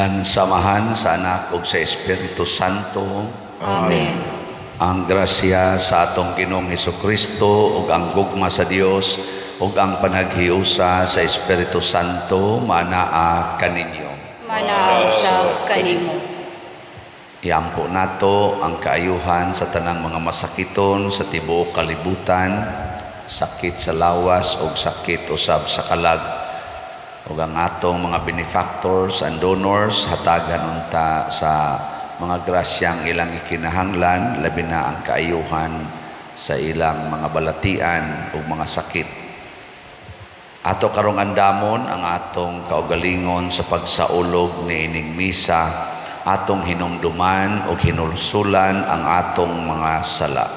Ngalan sa Amahan, sa Anak ug sa Espiritu Santo. Amen. Ang grasya sa atong Ginoong Hesukristo ug ang gugma sa Dios ug ang panaghiusa sa Espiritu Santo manaa kaninyo. Manaa usab kanimo. Iampo nato ang kaayuhan sa tanang mga masakiton sa tibuok kalibutan, sakit sa lawas ug sakit usab sa kalag. Ug ang atong mga benefactors and donors, hatagan unta sa mga grasyang ilang ikinahanglan, labi na ang kaayuhan sa ilang mga balatian ug mga sakit. Ato karong andamon ang atong kaugalingon sa pagsaulog niining misa, atong hinumduman ug hinulsulan ang atong mga sala.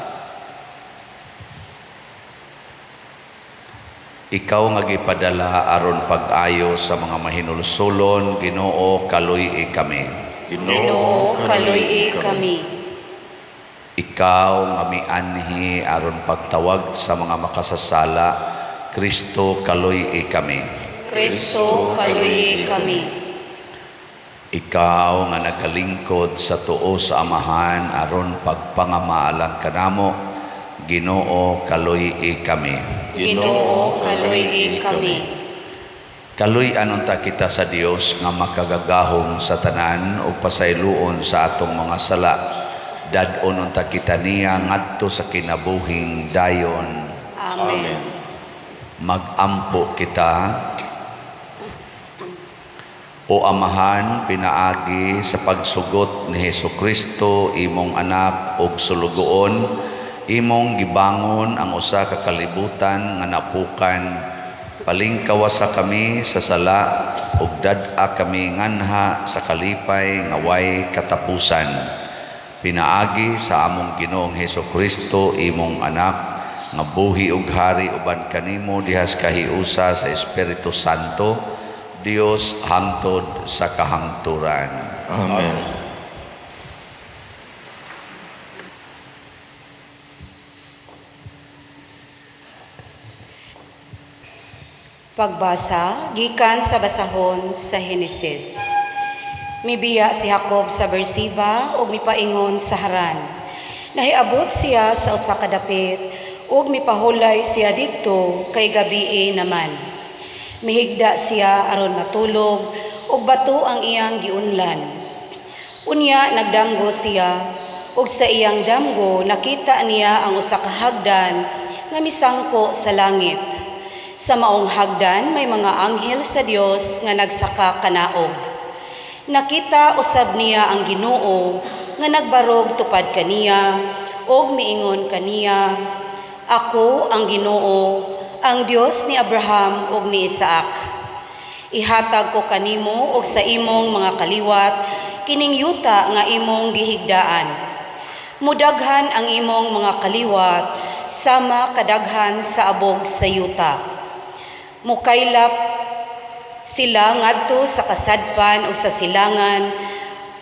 Ikaw nga gipadala aron pag-ayo sa mga mahinulsulon, Ginoo, kaluy-i kami. Ginoo, kaluy-i kami. Ikaw nga mianhi aron pagtawag sa mga makasasala, Kristo, kaluy-i kami. Kristo, kaluy-i kami. Ikaw nga nagalingkod sa tuo sa Amahan aron pagpangamaalang kanamo, Ginoo, kaluy-i kami. Ginoo, kaluy-i kami. Kaluy-an unta kita sa Dios nga makagagahom sa tanan ug pasayloon sa atong mga sala. Dad-on unta kita niya ngadto sa kinabuhing dayon. Amen. Magampo kita. O Amahan, pinaagi sa pagsugot ni Hesukristo imong anak ug sulugoon, imong gibangon ang usa ka kalibutan nga napukan. Palingkawasa kami sa sala ug dad-a kami nganha sa kalipay nga way katapusan. Pinaagi sa among Ginoong Hesukristo imong anak nga buhi ug hari uban kanimo dihas kahiusa sa Espiritu Santo, Dios hangtod sa kahangturan. Amen. Pagbasa gikan sa basahon sa Henesis. Mibiya si Jacob sa Beersheba ug mipaingon sa Haran. Nahiabot siya sa usa ka dapit ug mipahulay siya didto kay gabii naman. Mihigda siya aron matulog ug bato ang iyang giunlan. Unya nagdamgo siya ug sa iyang damgo nakita niya ang usa ka hagdan nga misangko sa langit. Sa maong hagdan may mga anghel sa Dios nga nagsaka kanaog. Nakita usab niya ang Ginoo nga nagbarog tupad kaniya ug miingon kaniya, "Ako ang Ginoo, ang Dios ni Abraham ug ni Isaac. Ihatag ko kanimo ug sa imong mga kaliwat kining yuta nga imong gihigdaan. Mudaghan ang imong mga kaliwat sama kadaghan sa abog sa yuta. Mukaylap sila ngadto sa kasadpan ug sa silangan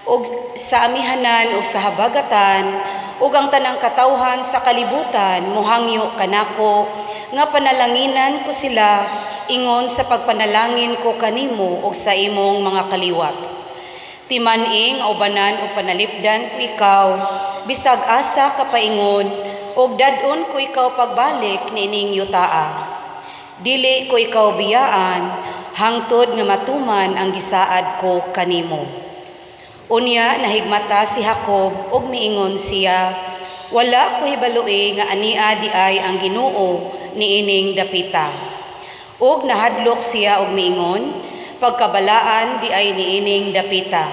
ug sa amihanan ug sa habagatan, ug ang tanang katawhan sa kalibutan mohangyo kanako nga panalanginan ko sila ingon sa pagpanalangin ko kanimo ug sa imong mga kaliwat. Timan-i nga ubanan ug panalipdan ko ikaw bisag asa ka paingon, ug dad-on ko ikaw pagbalik niining yutaa. Dili ko ikaw biyaan hangtod nga matuman ang gisaad ko kanimo." Unya nahigmata si Jacob ug miingon siya, "Wala ko hibaloi nga ania di ay ang Ginoo niining dapita." Ug nahadlok siya og miingon, "Pagkabalaan di ay niining dapita.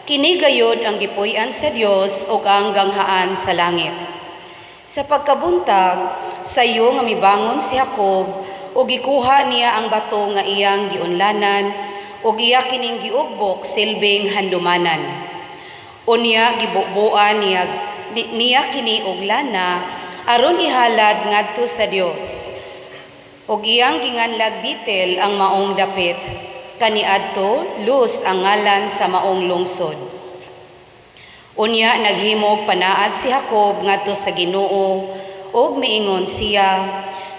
Kini gayod ang gipuy-an sa Dios ug ang ganghaan sa langit." Sa pagkabuntag, sayo nga mibangon si Jacob ug gikuha niya ang bato nga iyang giunlanan ug iya kining giugbok silbing handumanan. Unya gibubuan niya kini og lana aron ihalad ngadto sa Dios. Ug iyang ginganlag Betel ang maong dapit. Kaniadto Luz ang ngalan sa maong lungsod. Unya naghimog panaad si Jacob ngadto sa Ginoo ug miingon siya,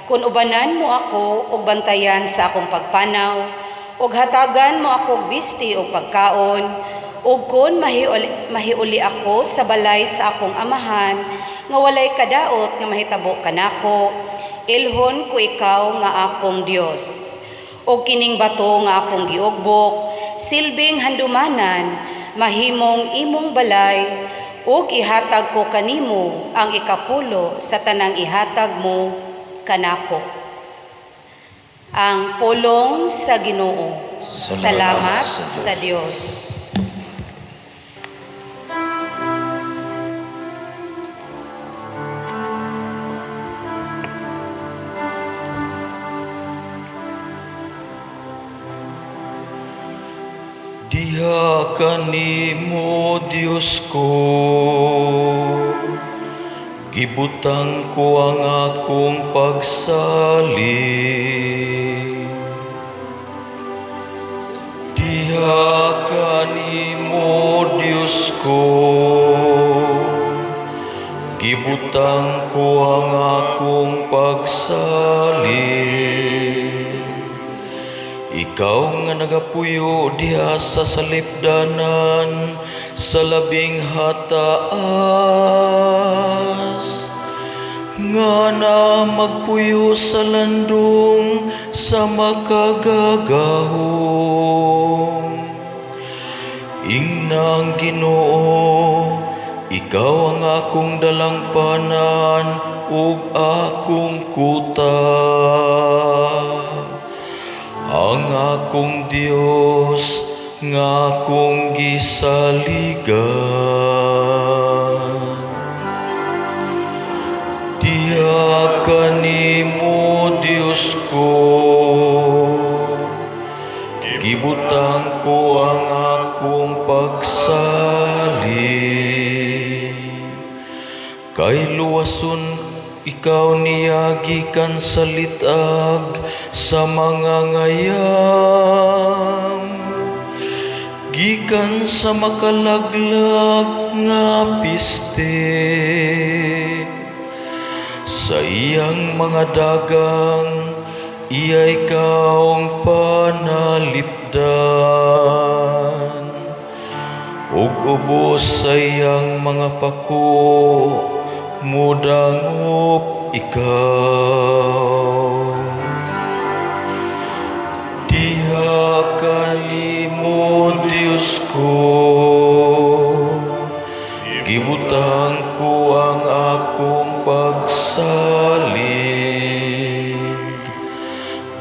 "Kun ubanan mo ako ug bantayan sa akong pagpanaw Ug hatagan mo ako bisti og pagkaon, ug kon mahiuli ako sa balay sa akong amahan nga walay kadaot nga mahitabo kanako, ilhon ko ikaw nga akong Dios. Ug kining bato nga akong giugbok, silbing handumanan, mahimong imong balay, ug ihatag ko kanimo ang ikapulo sa tanang ihatag mo kanako. Ang pulong sa Ginoo. Salamat sa Dios. Diha kanimo, Dios ko, gibutang ko ang akong pagsalig. Diha kanimo, Dios ko, gibutang ko ang akong pagsalig. Ikaw nga nagapuyo diha sa salipdanan sa labing hataas, nga na magpuyo sa landong sa makagagahom. Ingnang Ginoo, ikaw ang akong dalangpanan ug akong kuta. Ang akong Dios nga akong gisaligan. Diha kanimo, Dios ko, gibutang ko ang akong pagsalig. Kay luwason ikaw niya gikan sa litag sa mga ngayam, gikan sa makalaglag nga piste. Sa iyang mga dagang, iya ikaw panalipdan, ug ubos sa iyang mga pako, mudangop ikaw. Diha kanimo, Dios ko, gibutang ko ang akong pagsalig.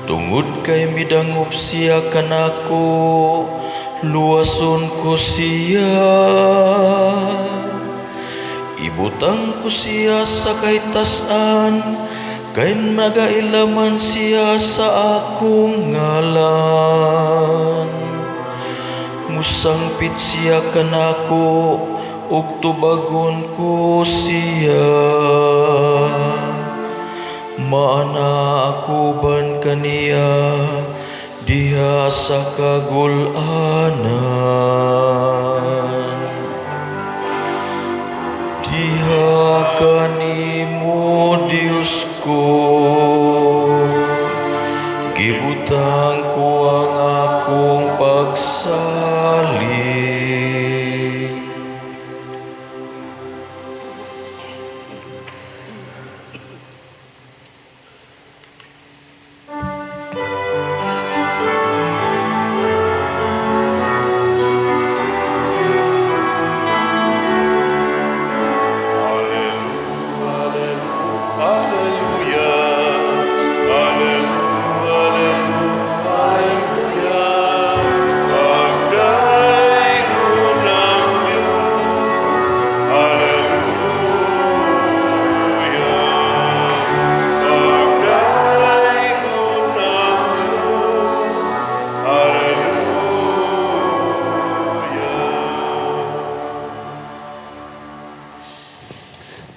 Tungod kay midangop siya kanako, luwason ko siya. Ibutang ko siya sa kaytas-an, kay nagailaman siya sa akong ngalan. Musangpit siya kanako, ug tubagon ko siya. Maana ako ban kaniya diha sa kagulanan. Diha kanimo, Dios ko, gibutang ko ang akong pagsalig.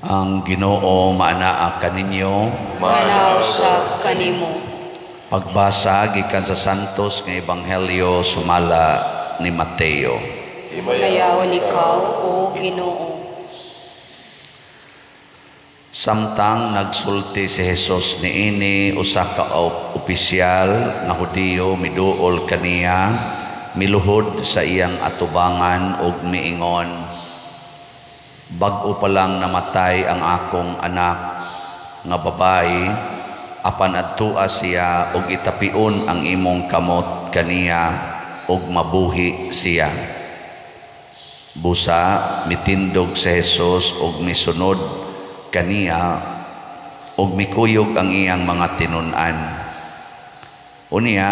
Ang Ginoo maanaa kaninyo. Maanaa usab kanimo. Pagbasa gikan sa Santos nga Ebanghelyo sumala ni Mateo. Himayawon ikaw, o Ginoo. Samtang nagsulti si Jesus niini, usa ka opisyal nga Hudiyo miduol kaniya, miluhod sa iyang atubangan ug miingon, "Bag-o pa lang namatay ang akong anak nga babayi, apan adtua siya ug itapion ang imong kamot kaniya ug mabuhi siya." Busa mitindog si Jesus ug misunod kaniya ug mikuyog ang iyang mga tinun-an. Unya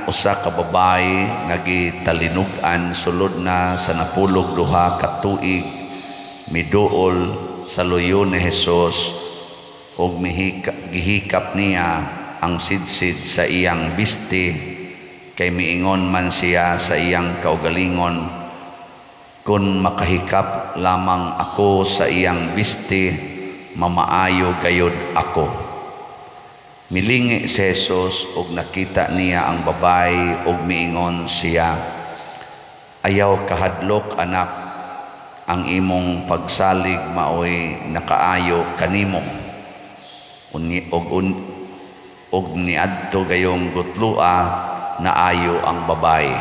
usa ka babayi nga gitalinug-an sulod na sa 12 ka tuig miduol sa luyo ni Jesus ug gihikap niya ang sidsid sa iyang bisti, kay miingon man siya sa iyang kaugalingon, "Kung makahikap lamang ako sa iyang bisti, mamaayo gayod ako." Milingi si Jesus ug nakita niya ang babayi ug miingon siya, "Ayaw kahadlok, anak, ang imong pagsalig maoy nakaayo kanimo." Ug niadto gayong gutloa, naayo ang babayi.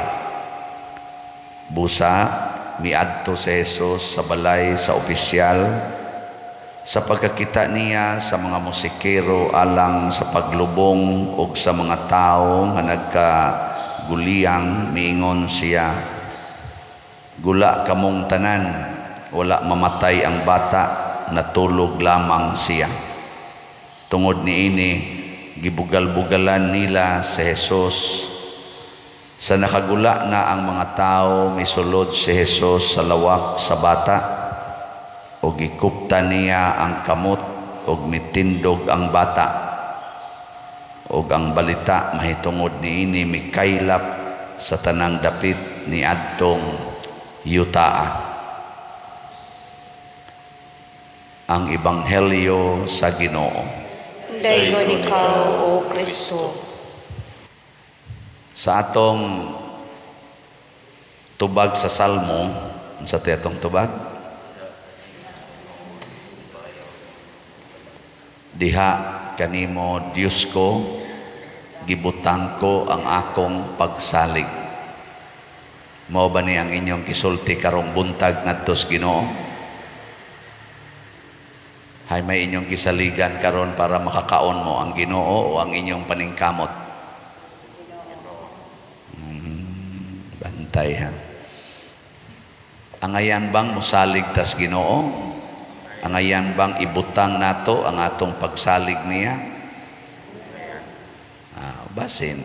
Busa miadto si Jesus sa balay sa opisyal. Sa pagkakita niya sa mga musikero alang sa paglubong ug sa mga tawo nga nagkaguliyang, miingon siya, "Gula kamong tanan, wala mamatay ang bata, natulog lamang siya." Tungod niini, gibugal-bugalan nila si Jesus. Sa nakagula na ang mga tao, misulod si Jesus sa lawak sa bata ug gikuptan niya ang kamot ug mitindog ang bata. Ug ang balita mahitungod niini mikaylap sa tanang dapit ni adtong yutaa. Ang Ebanghelyo sa Ginoo. Daygon ikaw, O Kristo. Sa atong tubag sa Salmo, sa atong tubag, "Diha kanimo, Dios ko, gibutang ko ang akong pagsalig." Mao ba ni ang inyong gisulti karong buntag ngadto sa Ginoo? Hay may inyong gisaligan karon para makakaon mo, ang Ginoo o ang inyong paningkamot? Bantay ha. Angayan bang musalig tas Ginoo? Angayan bang ibutang nato ang atong pagsalig niya? Basin.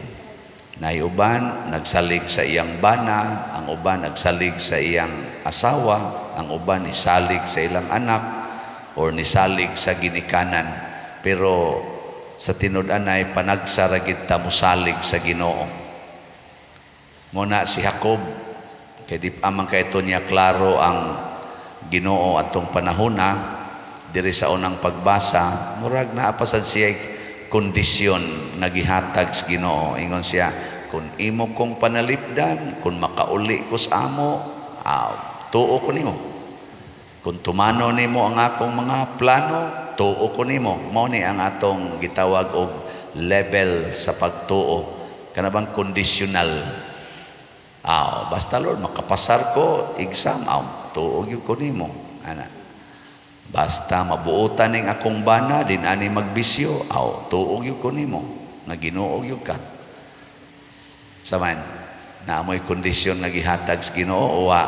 Nay uban nagsalig sa iyang bana, ang uban nagsalig sa iyang asawa, ang uban nisalig sa ilang anak or nisalig sa ginikanan. Pero sa tinud-anay, panagsa ra gid ta mosalig sa Ginoo. Muna si Jacob, kay di amang kay ito niya klaro ang Ginoo atong panahona, diri sa unang pagbasa, murag naa pa sad siya kondisyon nga gihatag sa Ginoo. Ingon siya, "Kung imo kong panalipdan, kung makauli ko sa amo, tuo ko nimo. Kung tumano nimo ang akong mga plano, tuo ko nimo." Mao ni ang atong gitawag og level sa pagtuo. Kana bang conditional? Basta Lord, makapasar ko exam, tuo gyud ko nimo. Ana. Basta mabuotan ning akong bana, din ani magbisyo, tuo gyud ko nimo. Nga Ginoo gyud ka. Saman, naamoy kondisyon nga gihatag sa Ginoo o wa?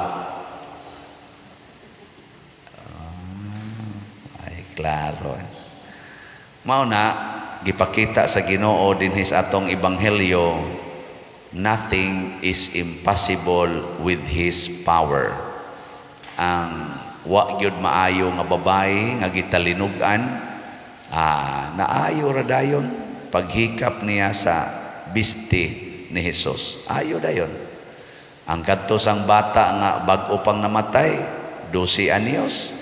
Ay, klaro. Mao na, gipakita sa Ginoo dinhi sa atong ebanghelyo, nothing is impossible with His power. Ang wa gyud maayo nga babae nga gitalinugan, naayo ra dayon paghikap niya sa bisti ni Jesus. Ayo dayon. Ang kadto sang bata nga bag-o pang namatay, 12 anyos,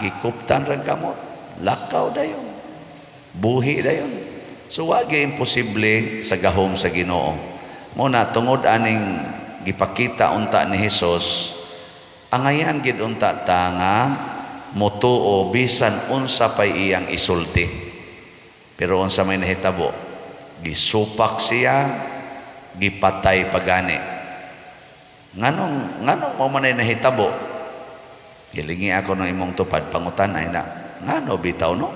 gikuptan ra kamot, lakaw dayon. Buhi dayon. So wa gyud imposible sa gahom sa Ginoo. Muna tungod aning gipakita unta ni Hesus, angayan gid unta ta nga Motuo bisan unsa pay iyang isulti. Pero unsa may nahitabo? Gisupak siya, gipatay pagani. Nganong mao man ay nahitabo? Hilingi ako ng imong tupad, pangutan ay na, ngano bitaw, no?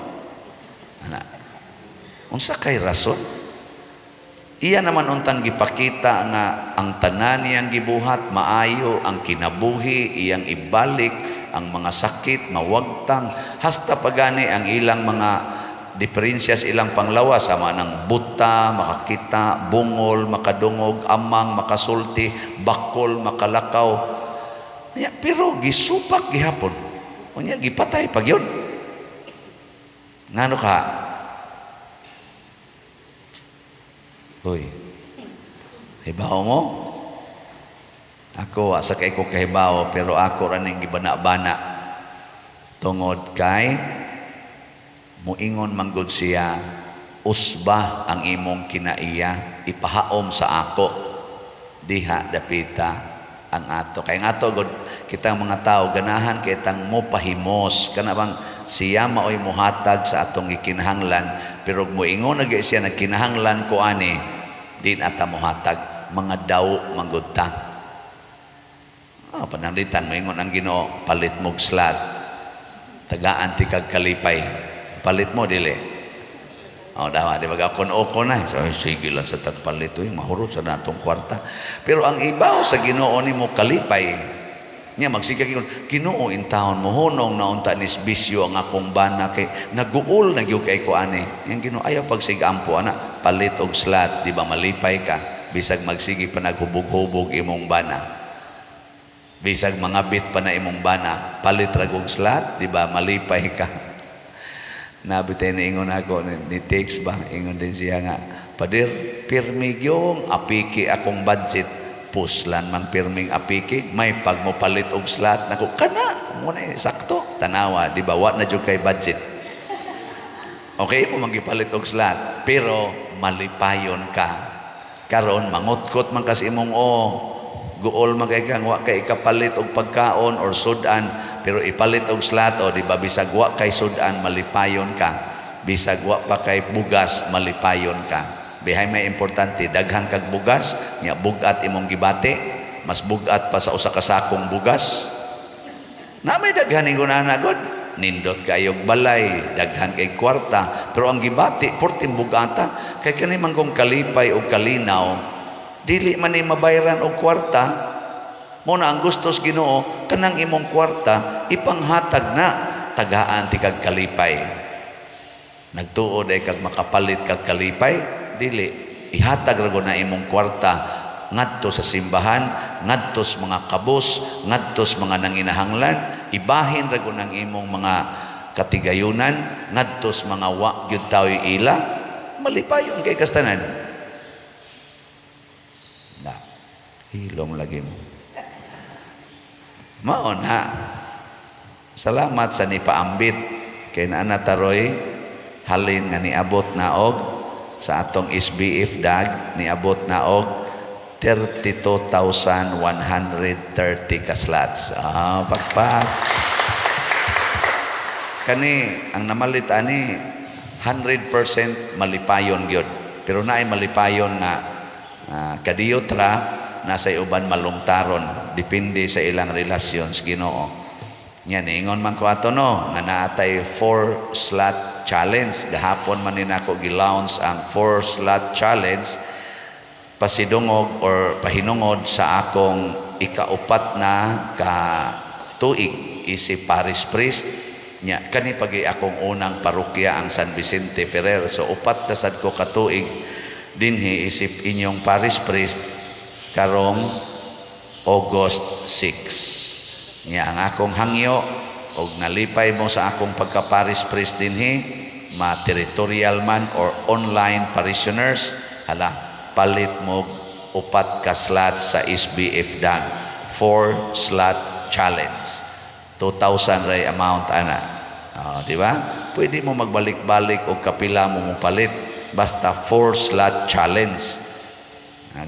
Ana. Unsa kay rason? Iya naman untang gipakita nga ang tanan niyang gibuhat maayo, ang kinabuhi iyang ibalik, ang mga sakit mawagtang, hasta pagani ang ilang mga diferensya sa ilang panglawas sama ng buta, makakita, bungol, makadungog, amang, makasulti, bakol, makalakaw. Ya, pero gisupak gihapon. Unya gipatay pag yun. Ngano ka? Uy. Hibaw mo? Ako, asa kay ko kahibaw, pero ako ra ning gibana-bana. Tungod kay muingon manggod siya, usba ang imong kinaiya, ipahaom sa ako. Diha dapita ang ato. Kay ang ato god, kitang mga tao ganahan kay tang mo pahimos, kana bang siya maoy muhatag sa atong gikinahanglan, pero muingon na gyud siya nagkinahanglan ko ani, di na ta muhatag, mga daw manggod ta. Pananglitan moingon ang Ginoo, palit mog slat, tagaan ti kag kalipay, palit mo dili. Oh, dawa di ba kun oko na. So, ay, sige lang sa tagpalit, uy, mahurot sa natong kwarta. Pero ang ibaw sa Ginoo nimo kalipay. Nya magsiga ingon, Ginoo, intawon mo hunong na unta nis bisyo ang akong bana kay naguol na gyud kay ko ani. Yang Ginoo ayaw pagsigampo ana, palit og slat, di ba malipay ka bisag magsige pa naghubog-hubog imong bana. Bisag mangabit pa na imong bana, palit ra og slat, di ba malipay ka. Nabi tayo niingon ako, ni Tex ba, ingon din siya nga, Pader, pirmi gyung apiki akong budget, puslan man pirming apiki, may pag mo palit og slat, nako, kana, muna eh, sakto, tanawa, di ba, wa na jud kay budget. Okay mo magipalit og slat, pero malipayon ka. Karon mangutkot man kasi imong o, guol man kay kang wa kay ikapalit og pagkaon or sudan, pero ipalit og slat, o di ba bisag wa kay sudan malipayon ka, bisag wa pa kay bugas malipayon ka. Bihay may importante, daghan kag bugas, nya bugat imong gibati, mas bugat pa sa usa ka sakong bugas. Na may daghan ingon ana god, nindot kayog balay, daghan kay kwarta, pero ang gibati porting bugata, kay kani man kung kalipay og kalinaw, dili man ni mabayaran og kwarta. Mo na ang gustos Ginoo, kanang imong kwarta ipanghatag na, tagaan ti kag kalipay. Nagtuod ay kag makapalit kag kalipay, dili, ihatag ra gud na imong kwarta ngadto sa simbahan, ngadto sa mga kabus, ngadto sa mga nanginahanglan, ibahin ra gud ang imong mga katigayunan ngadto sa mga wa gyud taoy ila, malipayon kay kastanan. Na, hilom lagi mo. Mao na. Salamat sa nipaambit kay naa na taroy halin nga niabot na og sa atong SBF dag niabot na og 32,130 ka slots. Pakpak. Kani ang namalit ani 100% malipayon gyud. Pero naay malipayon nga kadiyot ra, nasa uban malungtaron, depende sa ilang relasyon sa Ginoo. Nya niingon man ko ato no nga naatay 4 slot challenge. Gahapon man ni nako gi-launch ang 4 slot challenge pasidungog or pahinungod sa akong ikaupat na ka tuig isip parish priest. Nya kani pagi akong unang parokya ang San Vicente Ferrer. So upat na sad ko katuig dinhi isip inyong parish priest karong August 6. Nya ang akong hangyo og nalipay mo sa akong pagka-parish priest dinhi, ma-territorial man or online parishioners, hala, palit mo upat ka slot sa SBF dan. 4 slot challenge. 2,000 ray amount ana. Di ba? Pwede mo magbalik-balik og kapila mo mopalit basta 4 slot challenge.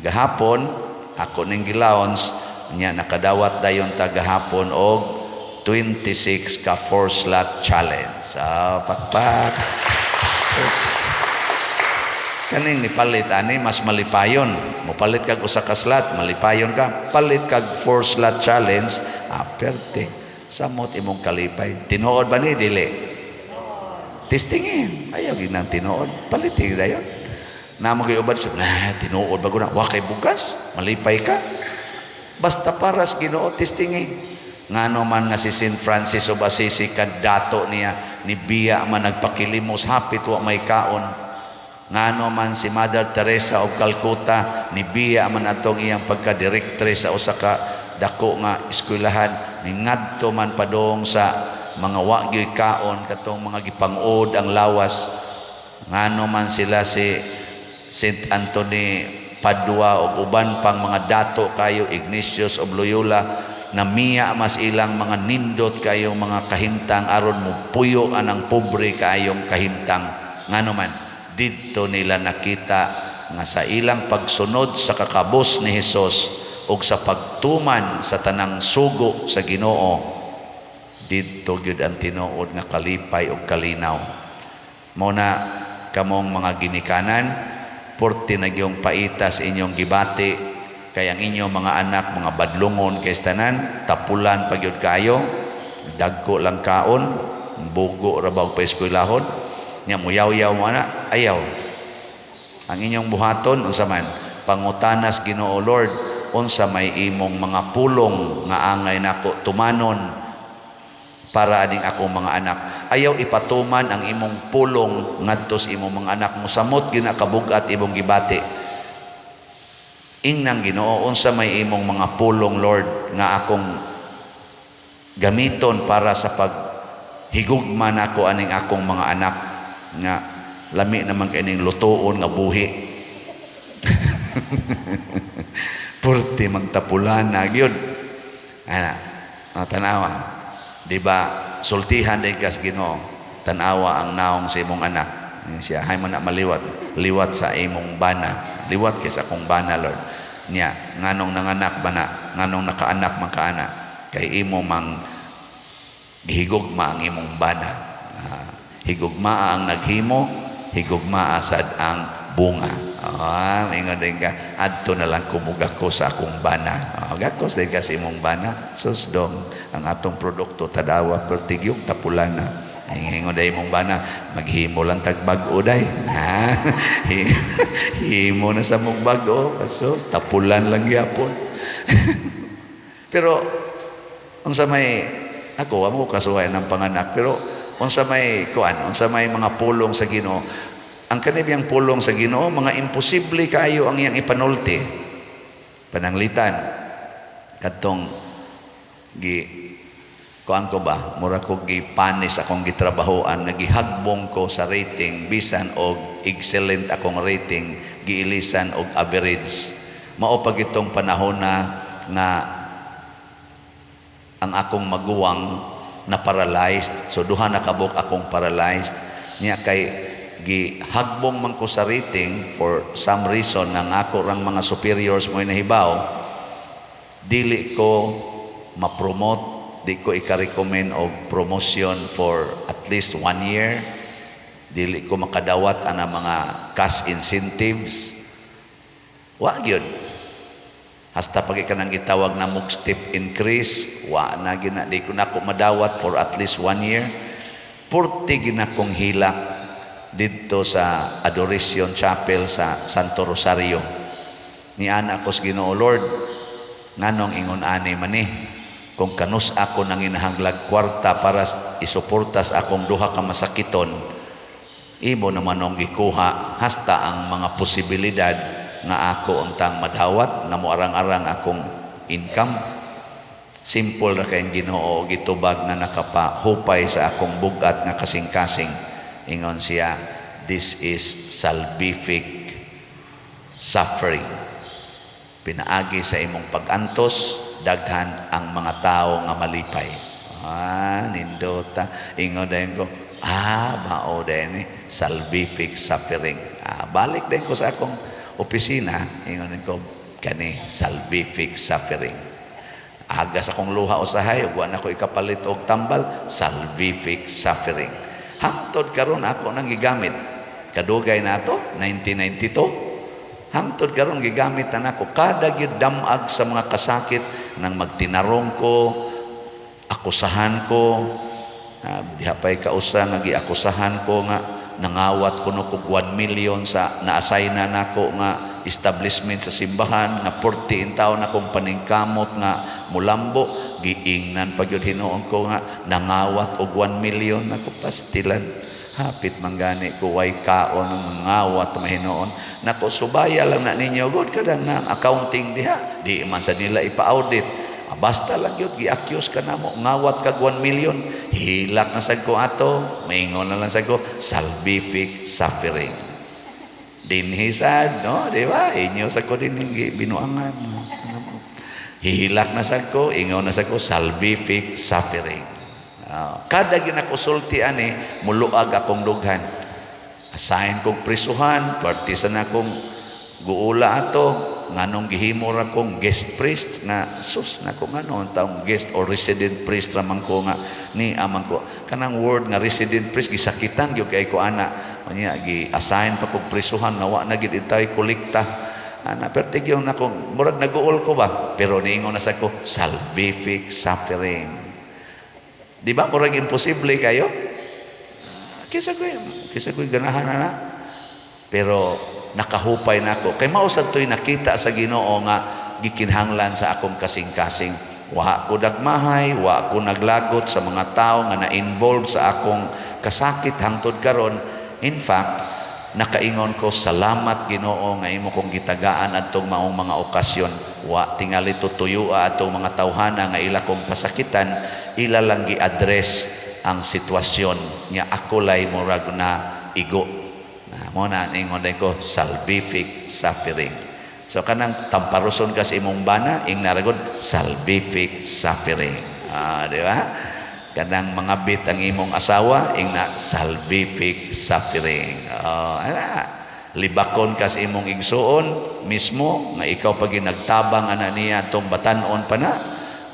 Gahapon ako ning gilaunch, nya nakadawat dayon ta gahapon og 26 ka four slot challenge. Ah, pakpak. Sus. Kaning nipalit ani, mas malipayon. Mopalit kag usa ka slot, malipayon ka. Palit kag four slot challenge, ah, perte. Samot imong kalipay. Tinuod ba ni dili? Testingin. Ayaw ginang tinuod. Palitin dayon. Namo kay uban, na tinuod ba ko na? Wa kay bugas, malipay ka. Basta paras Ginoo, testingi. Ngano man nga si St. Francis of Assisi, kadato niya, ni biya man nagpakilimos, hapit wa may kaon. Ngano man si Mother Teresa of Calcutta, ni biya man atong iyang pagka-directress sa usa ka dako nga eskwelahan, ni ngadto man padong sa mga wa gyoy kaon, katong mga gipangod ang lawas. Ngano man sila si Saint Anthony Padua ug uban pang mga dato kayo, Ignatius of Loyola, namiya mas ilang mga nindot kayong mga kahimtang aron mo puyo anang pobre kayong kahimtang. Ngano man didto nila nakita nga sa ilang pagsunod sa kakabos ni Hesus ug sa pagtuman sa tanang sugo sa Ginoo, didto gyud ang tinuod nga kalipay ug kalinaw. Mao na kamong mga ginikanan, porte na gyung paitas inyong gibati kay ang inyong mga anak mga badlungon kay tanan, tapulan pa gyud kayo, dagko lang kaon, bugo ra ba og paeskwelahon nya, muyaw-yaw mo ana. Ayaw. Ang inyong buhaton, unsa man, pangutanas Ginoo, "Lord, unsa may imong mga pulong nga angay nako tumanon para aning akong mga anak?" Ayaw ipatuman ang imong pulong ngadto sa imong mga anak, mosamot gina kabugat imong gibati. Ingnang Ginoo, "Unsa may imong mga pulong, Lord, nga akong gamiton para sa paghigugma nako aning akong mga anak nga lami naman kay ning lutuon nga buhi?" Purti magtapulan na gyud ana. Ah, tanawa, di ba? Sultihan din kas Ginoo, tan-awa ang naong sa imong anak. Yan siya hay man na maliwat liwat sa imong bana, liwat kay sa akong bana, Lord. Niya nganong nanganak bana, nganong nakaanak man ka ana, kay imo mang gihigugma ang imong bana. Ah, higugmaa ang naghimo, higugmaa sad ang bunga. Ah, ingon din ka, "Adto na lang kumugako sa akong bana." Ah, gakos din ka sa imong bana. Sus dong, ang atong produkto tadawa pertigyog tapulan na. Ingon day imong bana, "Maghimo lang tag bag-o day." Ha? Himo na sa mong bag-o. Sus, tapulan lang gyapon. Pero unsa may ako, wa mo kasuhay ng panganak, pero unsa may kuan, unsa may mga pulong sa Ginoo, ang kanibiyang pulong sa Ginoo, mga imposible kayo ang iyang ipanulti. Pananglitan kadtong gi kuan ko ba, mura ko gipanis akong gitrabahoan nga gihagbong ko sa rating, bisan og excellent akong rating, giilisan og average. Mao pag itong panahon na nga ang akong maguwang na paralyzed, so duha na kabuk akong paralyzed niya, kay gihagbong man ko sa rating for some reason nga ang ako rang mga superiors mo nahibaw, dili ko ma-promote, di ko ika-recommend og promotion for at least one year, dili ko makadawat ana mga cash incentives, wa gyud. Hasta pag kanang gitawag na mog step increase, wa na gina, di ko nako madawat for at least one year. Purti ginakong hilak didto sa Adoration Chapel sa Santo Rosario. Ni ana ko sa Ginoo, "Lord, nganong ingon ani man ni? Kung kanus ako nang inahanglag kwarta para isuporta sa akong duha ka masakiton, imo naman ang gikuha hasta ang mga posibilidad nga ako untang madawat nga moarang-arang akong income." Simple ra kay Ginoo gitubag nga nakapahupay sa akong bugat nga kasing-kasing. Ingon siya, "This is salvific suffering. Pinaagi sa imong pag-antos, daghan ang mga tao nga malipay." Ah, nindota. Ingon dayon ko, "Ah, mao dayon ni salvific suffering." Ah, balik din ko sa akong opisina, ingon ko, "Kani salvific suffering." Aga sa kong luha usahay ug wa na ko ikapalit og tambal, salvific suffering. Hangtod karon ako nang gigamit. Kadugay na ato, 1992. Hangtod karon gigamit na nako kada gyud damag sa mga kasakit nang magtinarong ko, akusahan ko, diha pa'y kausa nga giakusahan ko nga nangawat kuno kog 1 million sa na-assign na nako nga establishment sa simbahan nga 40 taon na akong paningkamot nga mulambo. Giingnan pa gyud hinuon ko nga nangawat og 1 million. Ako, pastilan, hapit man gani ko way kaon, mangawat mahinuon nako. Subaya lang na ninyo god kadang na accounting diha, di man sa nila ipa-audit. Ah, basta lang yun, gi-accuse ka na mo, ngawat kag 1 million, hilak na sad ko ato, maingon na lang sad ko, salvific suffering. Dinhi sad, no? Di ba? Inyo sa ko din binuangan. Hihilak na sad ko, ingon na sad ko, salvific suffering. Kada ginakusulti ani, muluag akong dughan. Asahin kong prisuhan, parte sa na kong guula ato, nganong gihimo ra kong guest priest nga sus nako, ngano taong guest or resident priest ra man ko nga ni amang ko kanang word nga resident priest, gisakitan gyud kay ko ana. Unya gi-assign pa kog prisuhan nga wa na gid itay kolekta ana, perti gyud nako, murag naguol ko ba, pero niingon na sa ko, salvific suffering. Di ba murag imposible kayo? Kisa ko ganahan na, pero nakahupay na ako kay mao sad to'y nakita sa Ginoo nga gikinhanglan sa akong kasing-kasing. Wa ko dagmahay, wa ko naglagot sa mga tao nga na-involve sa akong kasakit hangtod karon. In fact, nakaingon ko, "Salamat, Ginoo, nga imo kong gitagaan adtong maong mga okasyon." Wa tingali tutuyoa atong mga tawhana nga ila kong pasakitan, ila lang gi-address ang sitwasyon nga ako lay murag na igo na. Mo na ingon ko, salvific suffering. So kanang tamparuson ka sa imong bana, ing naragod, salvific suffering. Ah, di ba? Kanang mga bit ang imong asawa, ing na, salvific suffering. Oh, ana. Libakon ka sa imong igsuon mismo nga ikaw pag nagtabang ana niya atong batan-on pa na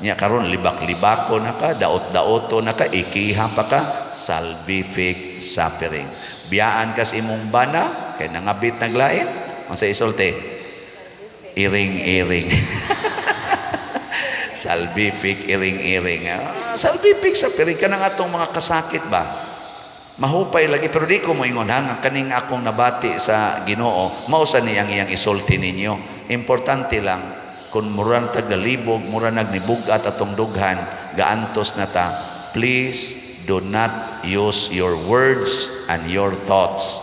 niya, karon libak-libako na ka, daot-daoto na ka, ikiha pa ka, salvific suffering. Biyaan ka sa imong bana kay nangabit naglain, unsa isulti? Iring-iring. Salvific iring-iring. Ah, salvific suffering kanang atong mga kasakit ba? Mahupay lagi, pero di ko moingon ha nga kaning akong nabati sa Ginoo mao sa niyang iyang isulti ninyo. Importante lang kung mura na tagalibog, mura nagnibugat atong dughan, gaantos na ta, please do not use your words and your thoughts.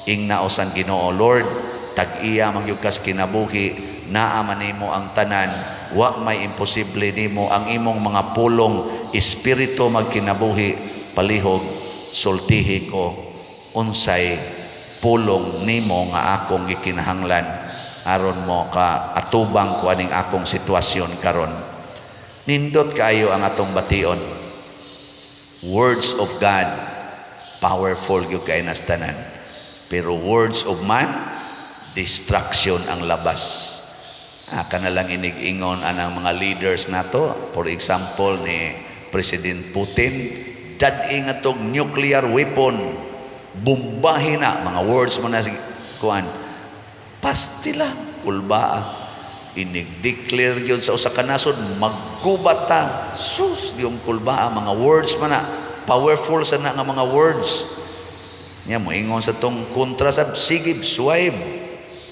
Ing naosan Ginoo, "Lord, tag-iya man gyud kas kinabuhi, naa man nimo ang tanan, wa may imposible nimo, ang imong mga pulong espiritu magkinabuhi, palihog sultihi ko unsay pulong nimo nga akong gikinahanglan aron mo ka atubang ko aning akong sitwasyon karon." Nindot kaayo ang atong bation. Words of God, powerful gyud kay nas tanan, pero words of man, destruction ang labas. Ah, kana lang inig-ingon anang mga leaders nato, for example ni President Putin, dad-i nga tog nuclear weapon, bombahin na, mga words mo na kuan, pastila, kulbaa. Inig-declare gyud sa usa ka nasod, maggubat ta, sus yung kulbaa, mga words man na, powerful sa na nga mga words niya. Moingon sa tong kontra sa, sige, swipe,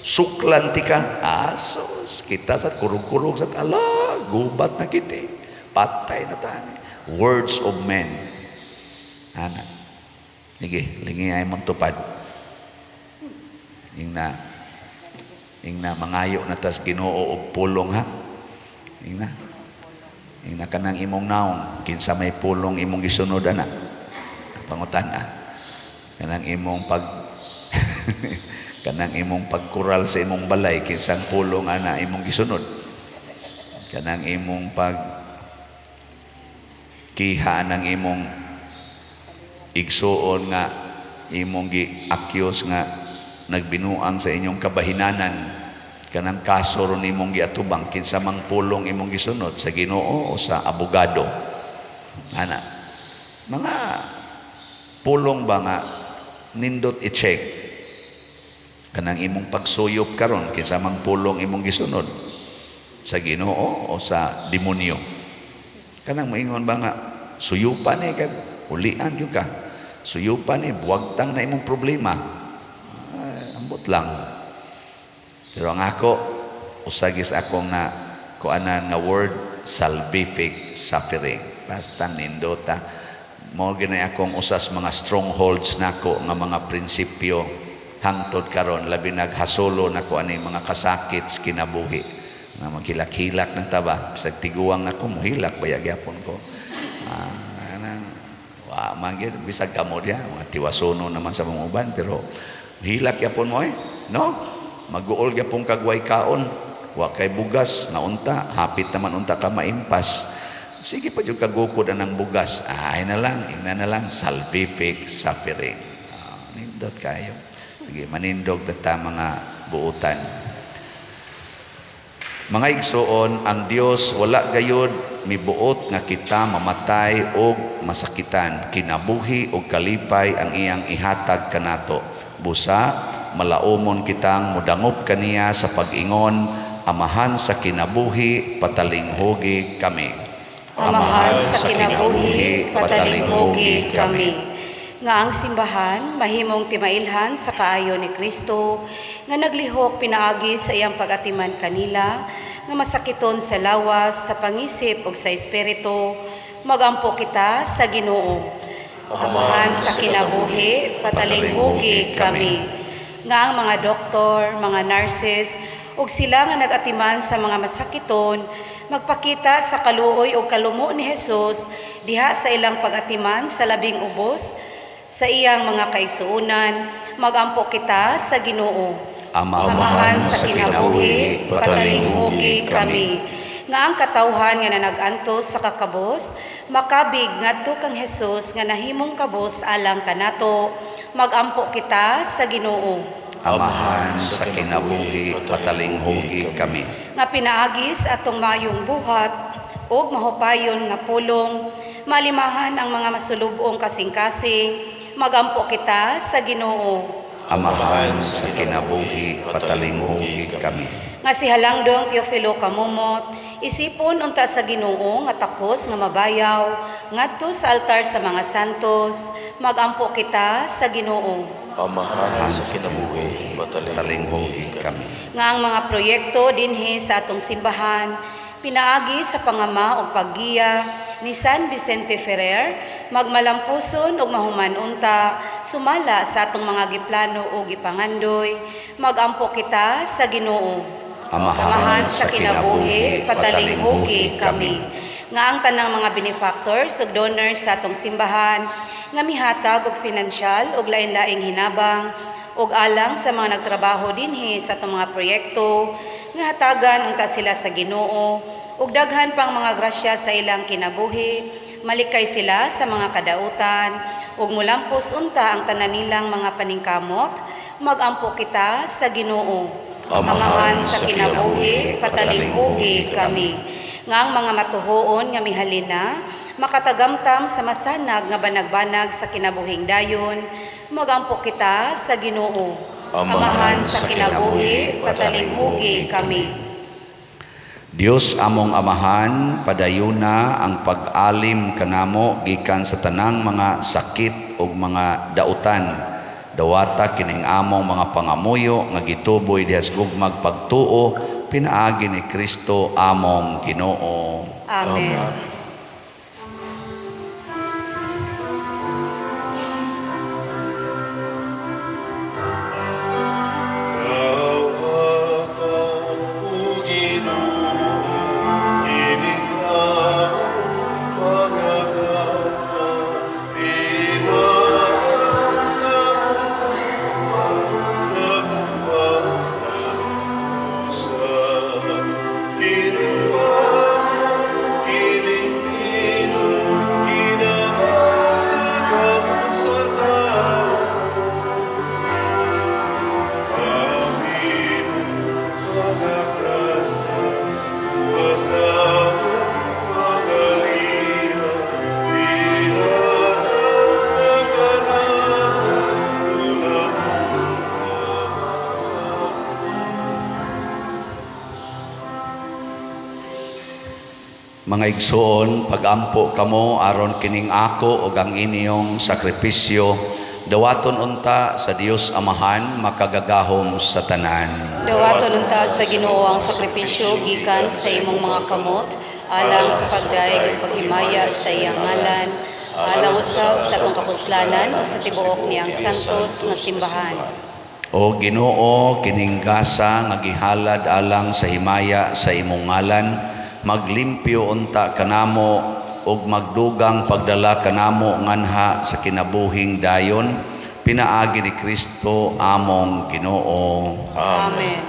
suklan ti ka. Ah, sus, kita sa kurug-kurug sa tala, gubat na kini, patay na tani. Words of men ana. Sige, lingi ay mong tupad. Ing na mangayo na tas Ginoo og pulong ha. Ing na kanang imong naong, kinsa may pulong imong gisunod ana? Pangutan ah. Kanang imong pagkural sa imong balay, kinsang pulong ana imong gisunod? Kanang imong pag kiha ng imong igsuon nga imong gi-accuse nga nagbinuang sa inyong kabahinanan. Kanang kaso ron imong giatubang, kinsa mang pulong imong gisunod, sa Ginoo o sa abogado? Ana. Mga pulong ba nga nindot i-check? Kanang imong pagsuyop karon, kinsa mang pulong imong gisunod, sa Ginoo o sa demonyo? Kanang moingon ba nga suyupan eh kay ulian gyud ka. Suyupan eh buwagtang na imong problema. Ay, ambot lang. Pero ang ako, usagis akong na kuanan nga word, salvific suffering. Basta nindota. Mao ginay akong usas mga strongholds nako nga mga prinsipyo hangtod karon, labi naghasulo nako ani mga kasakit sa kinabuhi. Nga maghilak-hilak na taba, bisag tiguang nako mohilak baya gyapon ko. Anang wa man gyud bisag kamo diha, mga tiwasono naman sa mga uban, pero hilak gyapon mo eh, no? Maguol gyapon kag way kaon, wa kay bugas na unta, hapit naman unta ka maimpas. Sige pa jud kagukod anang bugas. Ay na lang, ina na lang, salvific suffering. Nindot kayo. Sige, manindog ta mga buutan. Mga igsoon, ang Dios wala gayud mibuot nga kita mamatay og masakitan. Kinabuhi og kalipay ang iyang ihatag kanato. Busa malaumon kitang mudangop kaniya sa pag-ingon, Amahan sa kinabuhi, patalinghugi kami. Amahan sa kinabuhi, patalinghugi kami. Nga ang simbahan mahimong timailhan sa kaayo ni Kristo nga naglihok pinaagi sa iyang pag-atiman kanila nga masakiton sa lawas, sa pangisip ug sa espiritu, magampo kita sa Ginoo. Amahan sa kinabuhi, patalinghugi kami. Nga ang mga doktor, mga nurses ug sila nga nag-atiman sa mga masakiton magpakita sa kaluoy ug kalumo ni Jesus diha sa ilang pag-atiman sa labing ubos sa iyang mga kaigsuonan, magampo kita sa Ginoo. Amahan sa kinabuhi, patalinghugi kami. Nga ang katawhan nga nanag-antos sa kakabos makabig ngadto kang Jesus nga nahimong kabos alang kanato, magampo kita sa Ginoo. Amahan sa kinabuhi, patalinghugi kami. Nga pinaagis atong maayong buhat ug mahupayon nga pulong, malimahan ang mga masulubong kasing-kasing, magampo kita sa Ginoo. Amahan sa kinabuhi, patalinghugi kami. Nga si Halangdong Teofilo Camomot, isipon unta sa Ginoo nga takos nga mabayaw ngadto sa altar sa mga santos, magampo kita sa Ginoo. Amahan sa kinabuhi, patalinghugi kami. Nga ang mga proyekto dinhi sa atong simbahan pinaagi sa pangama ug paggiya ni San Vicente Ferrer, magmalampuson ug mahuman unta sumala sa atong mga giplano ug gipangandoy, magampo kita sa Ginoo. Amahan sa kinabuhi, patalinghugi kami. Nga ang tanang mga benefactors ug donors sa atong simbahan nga mihatag og pinansyal ug lain-laing hinabang ug alang sa mga nagtrabaho dinhi sa atong mga proyekto nga hatagan unta sila sa Ginoo ug daghan pang mga grasya sa ilang kinabuhi, malikay sila sa mga kadautan ug mulampos unta ang tanan nilang mga paningkamot, magampo kita sa Ginoo. Amahan sa kinabuhi, patalinghugi kami. Nga ang mga matuhoon nga mihalina makatagamtam sa masanag nga banag-banag sa kinabuhing dayon, magampo kita sa Ginoo. Amahan sa kinabuhi, patalinghugi kami. Dios among Amahan, padayuna ang pag-alim kanamo gikan sa tanang mga sakit ug mga dautan. Dawata kining among mga pangamuyo nga gituboy diha sa gugmag pagtuo pinaagi ni Kristo among Ginoo. Amen. Amen. Mga igsoon, pagampo kamo aron kining ako ug ang inyong sakripisyo dawaton unta sa Dios Amahan makagagahom sa tanan. Dawaton unta sa Ginoo ang sakripisyo gikan sa imong mga kamot alang sa pagdayeg ug paghimaya sa iyang ngalan, alang usab sa atong kapuslanan ug sa tibuok niyang santos nga simbahan. O Ginoo, kining gasa nga gihalad alang sa himaya sa imong ngalan, maglimpyo unta kanamo ug magdugang pagdala kanamo nganha sa kinabuhing dayon, pinaagi ni Kristo among Ginoo. Amen.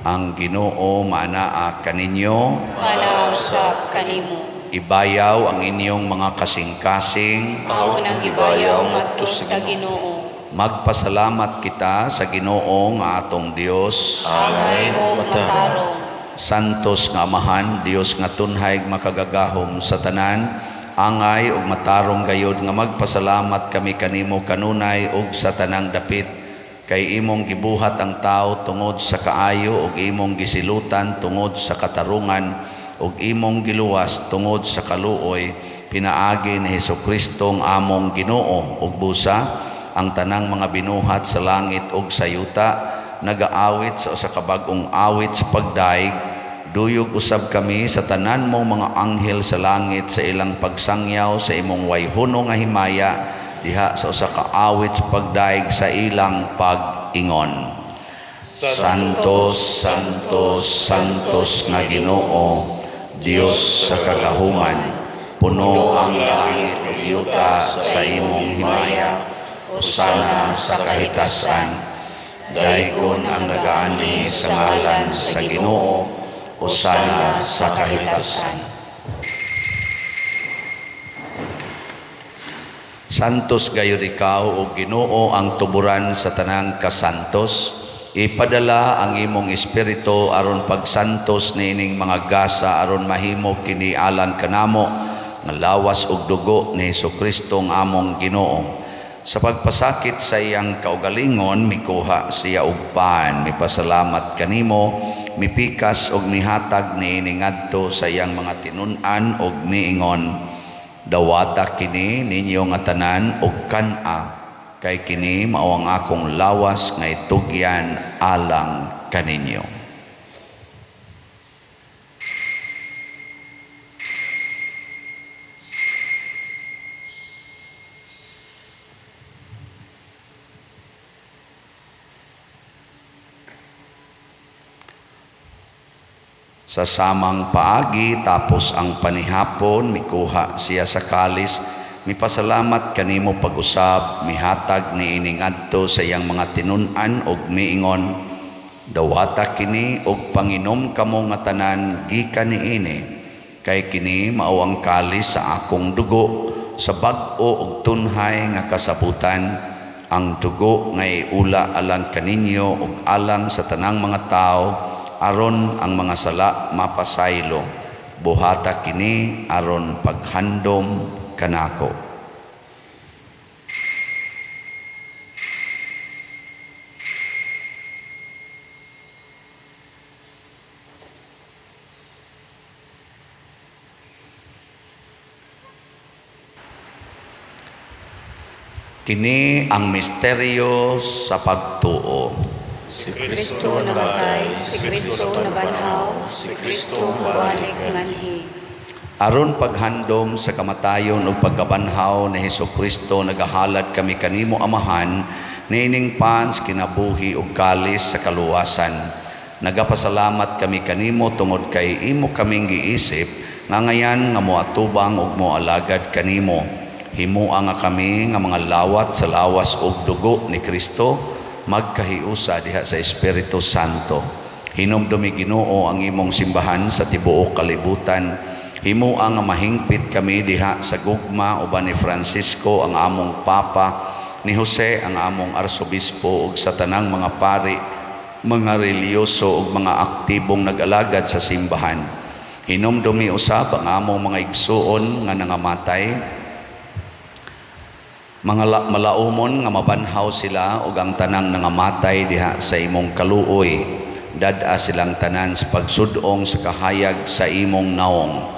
Ang Ginoo maanaa kaninyo. Maanaa usab kanimo. Ibayaw ang inyong mga kasing-kasing. Amo nang gibayaw ngadto sa Ginoo. Magpasalamat kita sa Ginoo nga atong Dios. Angay ug matarong. Santos nga Amahan, Dios nga tunhay makagagahom sa tanan, angay ug matarong gayod nga magpasalamat kami kanimo kanunay ug sa tanang dapit, kay imong gibuhat ang tao tungod sa kaayo ug imong gisilutan tungod sa katarungan ug imong giluwas tungod sa kaluoy, pinaagi ni Hesukristo ang among Ginoo. Ug busa ang tanang mga binuhat sa langit ug sa yuta nagaawit sa usa ka bag-ong awit sa pagdaig. Duyog usab kami sa tanan mong mga anghel sa langit sa ilang pagsangyaw sa imong wayhono nga himaya diha sa usa ka awit sa pagdaig sa ilang pag-ingon. Santos, Santos, Santos nga Ginoo, Dios sa kagahuman, puno ang langit ug yuta sa imong himaya. Hosana sa kahitasan. Daygon ang nagaani sa ngalan sa Ginoo. Hosana sa kahitasan. Santos gayud ikaw o Ginoo, ang tuburan sa tanang kasantos. Ipadala ang imong espiritu aron pagsantos niining mga gasa aron mahimo kini alang kanamo nga lawas ug dugo ni Hesukristo ang among Ginoo. Sa pagpasakit sa iyang kaugalingon, mikuha siya og pan, mipasalamat kanimo, mipikas og mihatag niini ngadto sa iyang mga tinun-an og miingon: "Dawata kini ninyo nga tanan og kan-a, kay kini mao ang akong lawas nga itugyan alang kaninyo." Sa samang paagi, tapos ang panihapon, mikuha siya sa kalis, mipasalamat kanimo pag-usab, mihatag niini ngadto sa iyang mga tinun-an og miingon: "Dawata kini og panginom kamo nga tanan gikan niini, kay kini mao ang kalis sa akong dugo sa bag-o og tunhay nga kasabutan, ang dugo nga iula alang kaninyo ug alang sa tanang mga tawo aron ang mga sala mapasaylo. Buhata kini aron paghandom kanako." Kini ang misteryo sa pagtuo. Si Kristo namatay, si Kristo nabanhaw, si Kristo mobalik nganhi. Aron paghandom sa kamatayon ug pagkabanhaw ni Hesukristo, nagahalad kami kanimo, Amahan, niining pan sa kinabuhi ug kalis sa kaluwasan. Nagapasalamat kami kanimo tungod kay imo kaming giisip nga ngayan nga moatubang ug moalagad kanimo. Himoa nga kami nga mga lawat sa lawas ug dugo ni Kristo magkahiusa diha sa Espiritu Santo. Hinumdumi, Ginoo, ang imong simbahan sa tibuok kalibutan. Himoa nga mahingpit kami diha sa gugma uban ni Francisco ang among Papa, ni Jose ang among Arsobispo ug sa tanang mga pari, mga relihiyoso ug mga aktibong nag-alagad sa simbahan. Hinumdumi usab ang among mga igsuon nga nangamatay, mga malaumon nga mabanhaw sila ug ang tanang nangamatay diha sa imong kaluoy. Dad-a silang tanan sa pagsud-ong sa kahayag sa imong naong.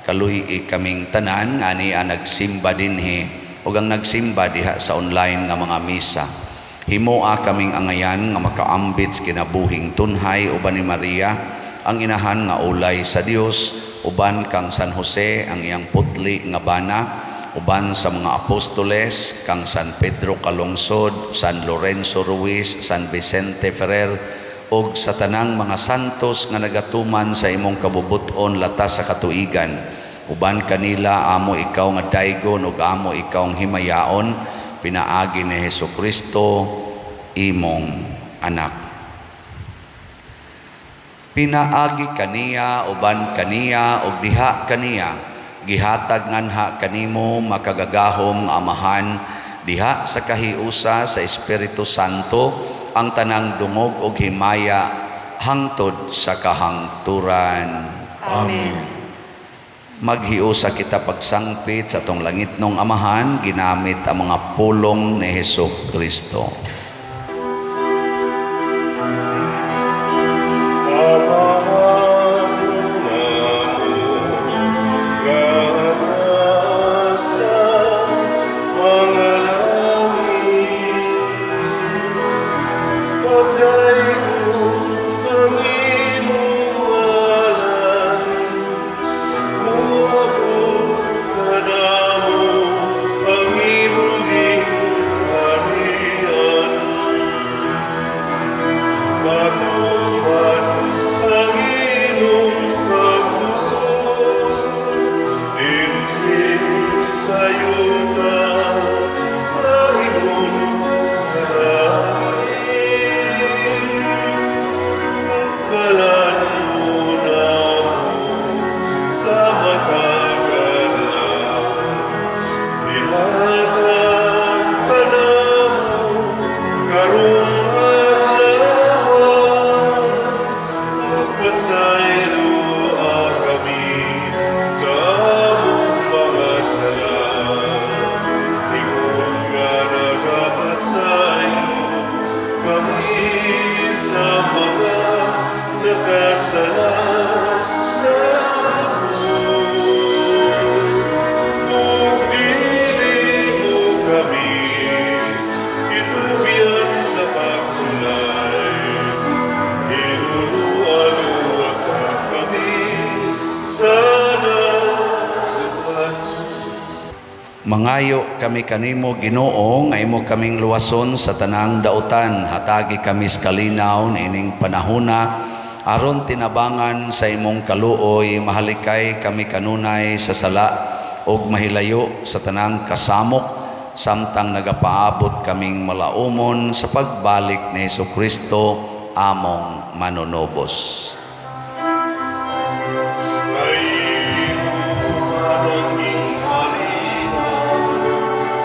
Kaluy-i kaming tanan ani ang nagsimba dinhi ug ang nagsimba diha sa online nga mga misa. Himoa kaming angayan nga makaambit sa kinabuhing tunhay uban ni Maria, ang inahan nga ulay sa Dios, uban kang San Jose ang iyang putli nga bana, uban sa mga apostoles, kang San Pedro Calungsod, San Lorenzo Ruiz, San Vicente Ferrer, ug sa tanang mga santos nga nagatuman sa imong kabubut-on latas sa katuigan. Uban kanila amo ikaw nga daygon ug amo ikaw ang himayaon, pinaagi ni Hesukristo imong anak. Pinaagi kaniya, uban kaniya, ug diha kaniya, gihatag nganha kanimo makagagahom nga Amahan diha sa kahiusa sa Espiritu Santo ang tanang dungog ug himaya hangtod sa kahangturan. Amen. Maghiusa kita pagsangpit sa atong langitnong Amahan ginamit ang mga pulong ni Hesus Kristo. Amahan namo nga nasa mga langit, pagdaygon ang imong ngalan, moabot kanamo ang imong gingharian. Matuman ang imong pagbuot dinhi sa yuta maingon sa langit. Ang kalan-on namo sa matag adlaw, ihatag kanamo karong adlaw, ug pasayloa kami sa among mga sala, ingon nga nagapasaylo kami sa mga nakasala namo. Ug dili mo kami itugyan sa pagsulay, hinuloa luwasa kami sa dautan. Mangayo kami kanimo, Ginoo, nga imo kaming luwason sa tanang dautan. Hatagi kami sa kalinaw niining panahona aron tinabangan sa imong kaluoy mahalikay kami kanunay sa sala ug mahilayo sa tanang kasamok samtang nagapaabot kaming malaumon sa pagbalik ni Hesukristo among manunubos. Kay imo man ang gingharian,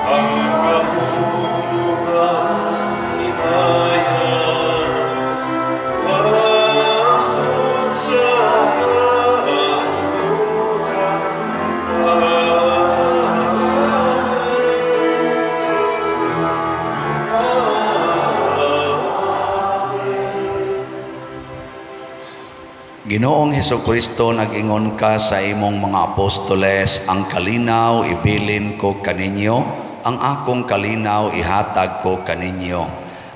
ang gahom ug ang himaya, hangtod sa kahangturan. Amen. Amen. Ginoong Hesukristo, nag-ingon ka sa imong mga apostoles, "Ang kalinaw ibilin ko kaninyo, ang akong kalinaw ihatag ko kaninyo."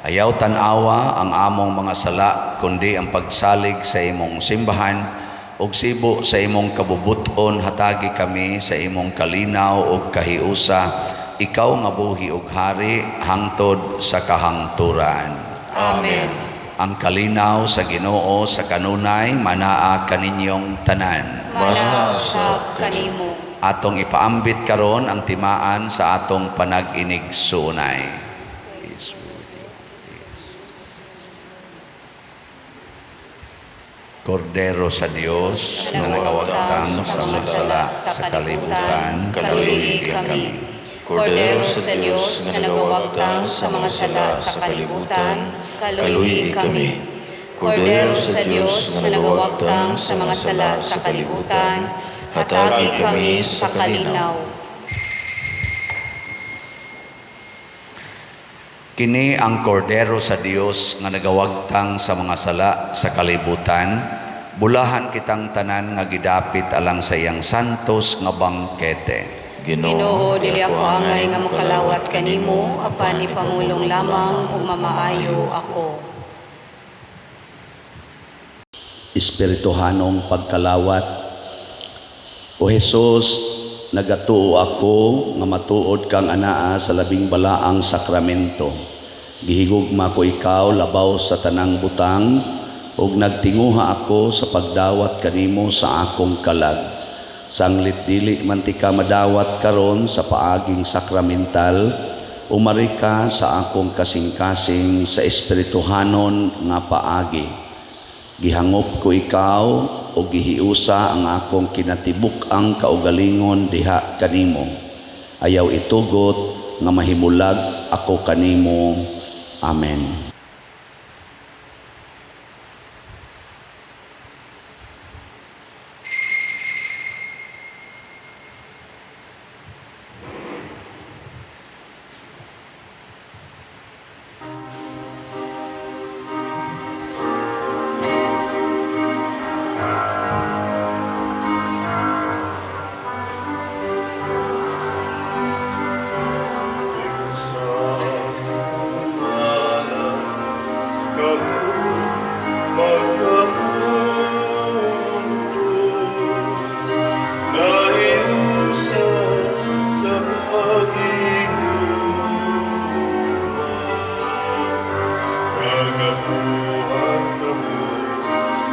Ayaw tan-awa ang among mga sala, kundi ang pagsalig sa imong simbahan, ug sibo sa imong kabubuton hatagi kami sa imong kalinaw ug kahiusa, ikaw nga buhi ug hari hangtod sa kahangturan. Amen. Ang kalinaw sa Ginoo sa kanunay manaa kaninyong tanan. Manaa usab kanimo. Atong ipaambit karon ang timaan sa atong panag-inigsuonay. Peace with you. Peace. Kordero sa Dios nga nagawagtang sa mga sala sa kalibutan, kaluy kami. Kordero sa Dios nga nagawagtang sa mga sala sa kalibutan, kaluy kami. Kordero sa Dios nga nagawagtang sa mga sala sa kalibutan, hatagi kami sa kalinaw. Kini ang kordero sa Dios nga nagawagtang sa mga sala sa kalibutan. Bulahan kitang tanan nga gidapit alang sa iyang santos nga bangkete. Ginoo, dili ako angay nga mokalawat kanimo, apan ipamulong lamang ug mamaayo ako. Espirituhanong pagkalawat. O Hesus, nagatuo ako nga matuod kang anaa sa labing balaang sakramento. Gihigugma ko ikaw labaw sa tanang butang ug nagtinguha ako sa pagdawat kanimo sa akong kalag. Sanglit dili man tika madawat karon sa paaging sakramental, umari ka sa akong kasing-kasing sa espirituhanon nga paagi. Gihangop ko ikaw o gihiusa ang akong kinatibuk-ang kaugalingon diha kanimo. Ayaw itugot nga mahimulag ako kanimo. Amen. Sa ngalan kamo magkamundo, nahiusa sa pagiguma. Kagabuhat kamo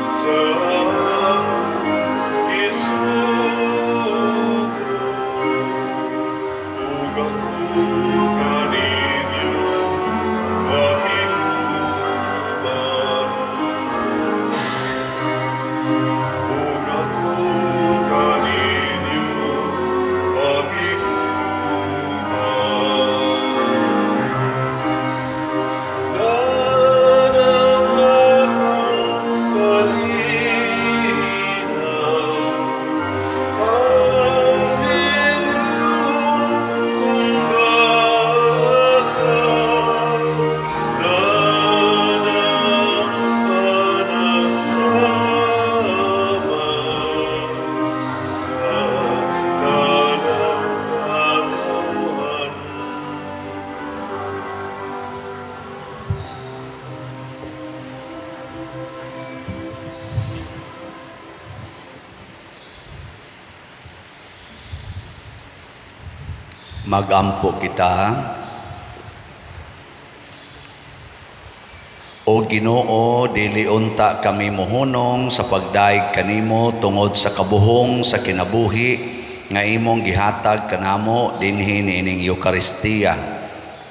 sa akong isugo, ug ako kaninyo makig-uban. Ug ako kaninyo makig-uban. Danang akong kalinaw, ang minulong kong gasa, danang panagsama sa tanang katawhan. Magampo kita. O Ginoo, dili unta kami mohunong sa pagdayeg kanimo tungod sa kabuhong sa kinabuhi nga imong gihatag kanamo dinhi niining Eukaristiya.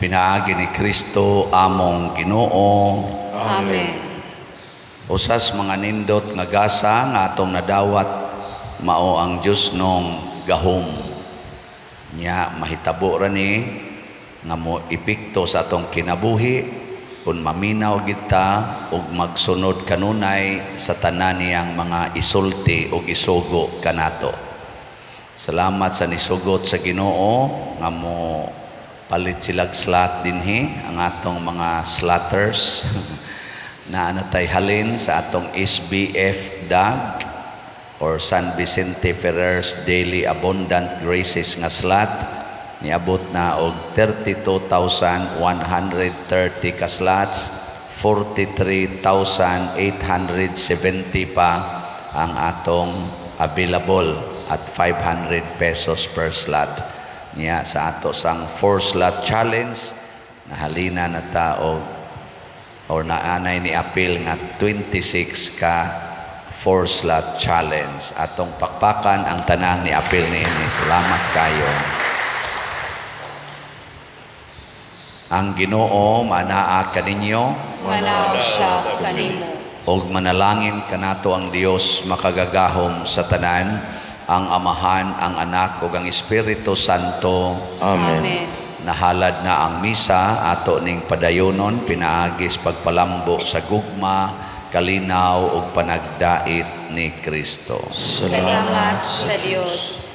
Pinaagi ni Kristo among Ginoo. Amen. Usas mga nindot nga gasa nga atong nadawat mao ang Dios nong gahom. Nya mahitabo ra ni nga mo epekto sa atong kinabuhi kung maminaw kita ug magsunod kanunay sa tanan niyang mga isulti ug isugo kanato. Salamat sa nisugot sa Ginoo nga mo palit silag slot dinhi ang atong mga slotters na natay halin sa atong SBF DAG or San Vicente Ferrer's Daily Abundant Graces nga slot. Niabot na og 32,130 ka slots, 43,870 pa ang atong available at 500 pesos per slot. Niya sa ato sang 4 slot challenge nahalina na ta og or naanay ni apil nga 26 ka 4 slot challenge. Atong pakpakan ang tanang ni apil niini. Salamat kayo. Ang Ginoo manaa kaninyo. Manaa usab kanimo. Og manalangin kanato ang Dios makagagahom sa tanan, ang Amahan, ang Anak ug ang Espiritu Santo. Amen. Amen. Nahalad na ang misa ato ning padayonon pinaagis pagpalambo sa gugma, kalinaw ug panagdait ni Kristo. Salamat sa Dios.